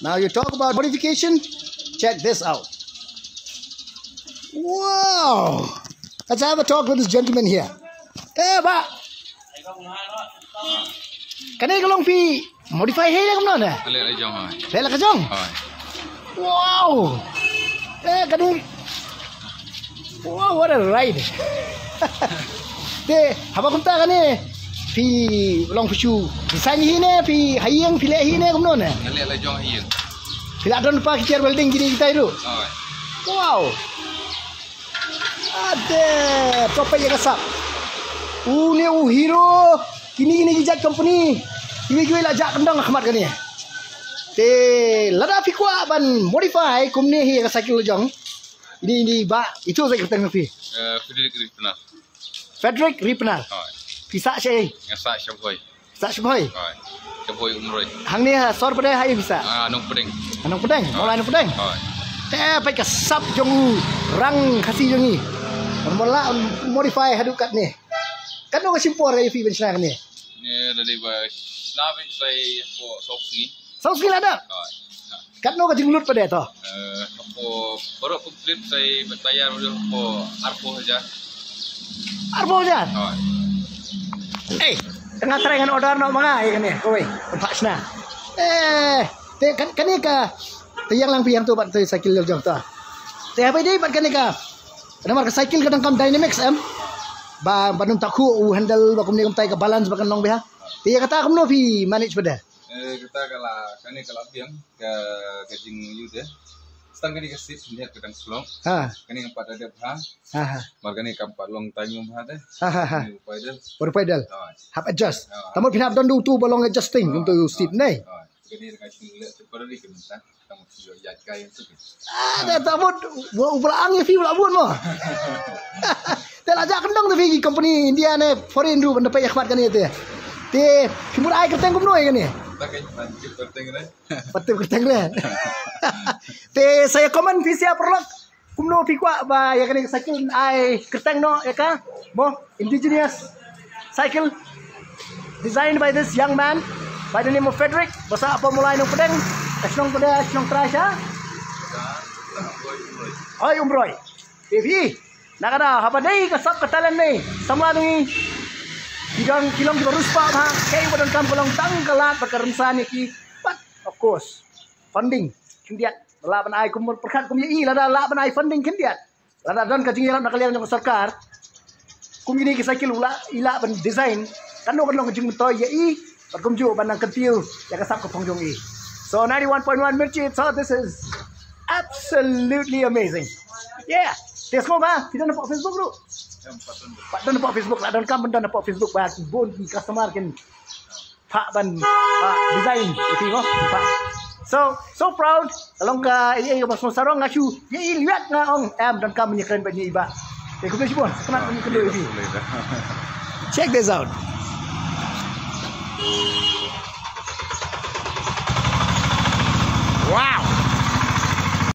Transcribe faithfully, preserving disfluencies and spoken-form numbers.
Now you talk about modification. Check this out. Wow. Let's have a talk with this gentleman here. Eh, bah. Kane ka long phi modify hi ne kumno ne? Leh la jong hoi. Leh la ka jong? Hoi. Wow. Eh, kane. Wow, what a ride. Te, haba kumta kane, phi long phi shu design hi ne, phi ha ïing, phi leh hi ne, kumno ne? Leh la jong ha ïing. Phi la don pat ki chair welding kine kita ruh. Hoi. Wow. Ade, to peit ïa ka sap. Une u hero, kine kine ki jait company. Kiwei kiwei la jah kyndong ha khmat kane. Te, lada phi kwah ban modify kumne hi ïa ka cycle jong. Ini, ini, bah, itu sa kyrteng phi. Eh, Frederick Ripener. Frederick Ripener. Hoi. Phi sah shaei? Nga sah Shabhoi. Sah Shabhoi? Hoi. Shabhoi Umroi. Hangne ha sor pat de ha ïing phi sah? Ah, Nongpdeng. Ha Nongpdeng? Hoi. Mawlai Nongpdeng? Hoi. Te peit ka sap jong u rang Khasi jong ngi. Mawlai modify haduh katne. Katno ka shim por ïa phi ban shna kane? Ngi da dei ba shna beit sa ïa ko sop sngi. Sop sngi la dep? Hoi. Katno ka jinglut pat de to? Eh, hapoh baroh complete sa ïa ba tayar baroh hapoh arphew hajar. Arphew hajar? Hoi. Eh, tang nga try ngan order noh ma nga ïa kane. Kawei, ban phah shna. Eh, te kan, kane ka, te ïeng lang phi hangto bad te cycle jong to. Te haba dei bad kane ka, namar ka cycle ka donkam dynamics em. Ba, ba nym takhuh u handle, ba kumne kumtai ka balance ba kan long bha. Te ïa kata kumno phi manage pat de? Eh, kata ka la, kane ka la biang, ka, ka jingïoh de. Tang kane ka seat khyndiat ka dang slong. Ha. Kane ka pat da dep bha. Ha, ha. Mar kane kam pat long time bha de. Ha, ha, ha. Kane u pedal. Baroh pedal. Ha. Hap adjust. Ha. Tang mut phin hap don da utu ba long adjusting, ha, kumto u seat, ha, ne? Ha. Kane ka shu leh temporary ka mynta. Tang mut shu ïaid kai tu. Ah, da tang mut, u, u ba la ang ïa phi u la bun mo. Te la jah kyndong te phi ki company India ne foreign ruh ban da peit ïa khmat kane te. Te phi mut ai kyrteng kumno ïa kane? Ta ka ban tip kyrteng re. Ban tip kyrteng re. Te sa ïa comment phi sha paralok. Kumno phi kwah ba ïa kane ka cycle ai kyrteng noh ïa ka? Mo, indigenous cycle designed by this young man by the name of Frederick. Ba sah hapoh Mawlai Nongpdeng. Ka shnong pat de, shnong trai sha? Hoi Umroi. Te phi, na ka daw haba dei ka sap ka talent ne, samla jong ngi ki dang, ki long kiba riewspah bha. Kaei ba donkam ka long tang ka lad bad ka rynsan ïa ki. But of course, funding khyndiat. Lah ban ai kum pyrkhat kum ïa i, lada lah ban ai funding khyndiat. Lada don ka jingïarap na ka liang jong ka sorkar, kum kine ki cycle u lah, i lah ban design, katno kan long ka jingmyntoi ïa i, bad kumjuh ban nang kyntiew ïa ka sap ka phong jong i. So ninety-one point one Mirchi, so this is absolutely amazing. Yeah. Te sngewbha phi don hapoh Facebook ruh? Pat don hapoh Facebook, lah donkam ban don hapoh Facebook ba bun ki customer kin phah ban, ah, design ïa phi mo. Phah. So, so proud. Ka long ka, eh, eh, ka bang sngewsarong nga shu ïa i liat nga ong em donkam ban ïakren bad ïa i bah. Te khublei shibun. Kynmaw ban ïakynduh ïa phi. Check this out. Wow.